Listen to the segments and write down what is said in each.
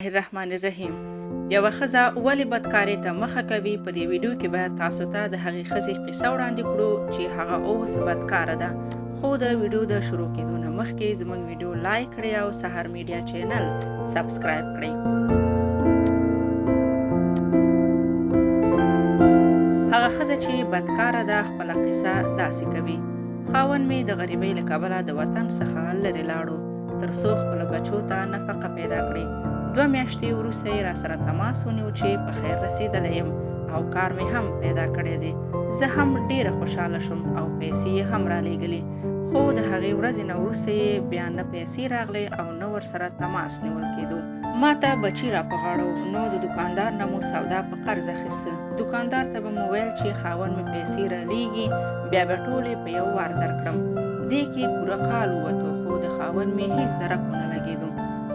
الرحمن الرحیم. یوه ښځه ولې بدکارۍ ته مخه کوي؟ په دې ویډیو کې به تاسو ته د هغې ښځې قصه وړاندې کړو چې هغه اوس بدکاره ده. خو د ویډیو د شروع کېدو نه مخکې زموږ ویډیو لایک کړئ او سحر میډیا چینل سبسکرایب کړئ. هغه ښځه چې بدکاره ده خپله قصه داسې کوي: خاوند مې د غریبۍ له کبله د وطن څخه لرې لاړو تر څو خپلو بچو ته نفقه پیدا کړي. 2 میاشتې وروسته یې راسره تماس ونیو چې په خیر رسېدلی یم او کار مې هم پیدا کړی دی. زه هم ډېره خوشحاله شوم او پیسې یې هم رالیږلې، خو د هغې ورځې نه وروسته یې بیا نه پیسې راغلې او نه ورسره تماس نیول کېدو. ما ته بچي را په غاړه و، نو د دوکاندار نه مو سودا په قرض اخیسته. دوکاندار ته به مو ویل چې خاوند مې پیسې رالیږي، بیا به ټولې په یو وار درکړم. دې کې پوره کال ووتو، خو د خاوند مې هیڅ درک ونه لګېدو.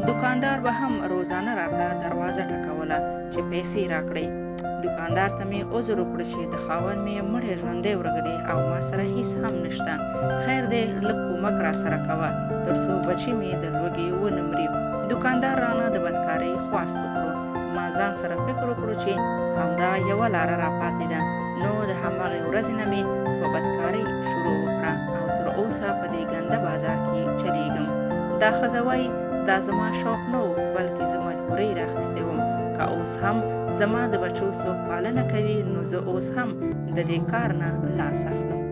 دوکاندار به هم روزانه راته دروازه ټکوله چې پیسې راکړئ. دوکاندار ته مې عذر وکړ چې د خاوند مې مړی ژوندی ورک دی او ما سره هیڅ هم نشته، خیر دی لږ کومک را سره کوه تر څو بچي مې د لوږې ونه مري. دوکاندار رانه د بدکارۍ خواست وکړو. ما ځان سره فکر وکړو چې همدا یوه لاره را پاتې ده، نو د هماغې ورځې نه مې په بدکارۍ شروع وکړه او تر اوسه په دې ګنده بازار کې چلیږم. دا ښځه وایي دا زما شوق نه و، بلکې زه مجبورۍ راخیستی وم. که اوس هم زما د بچو څوک پالنه کوي، نو زه اوس هم د دې کار نه لاس اخلم.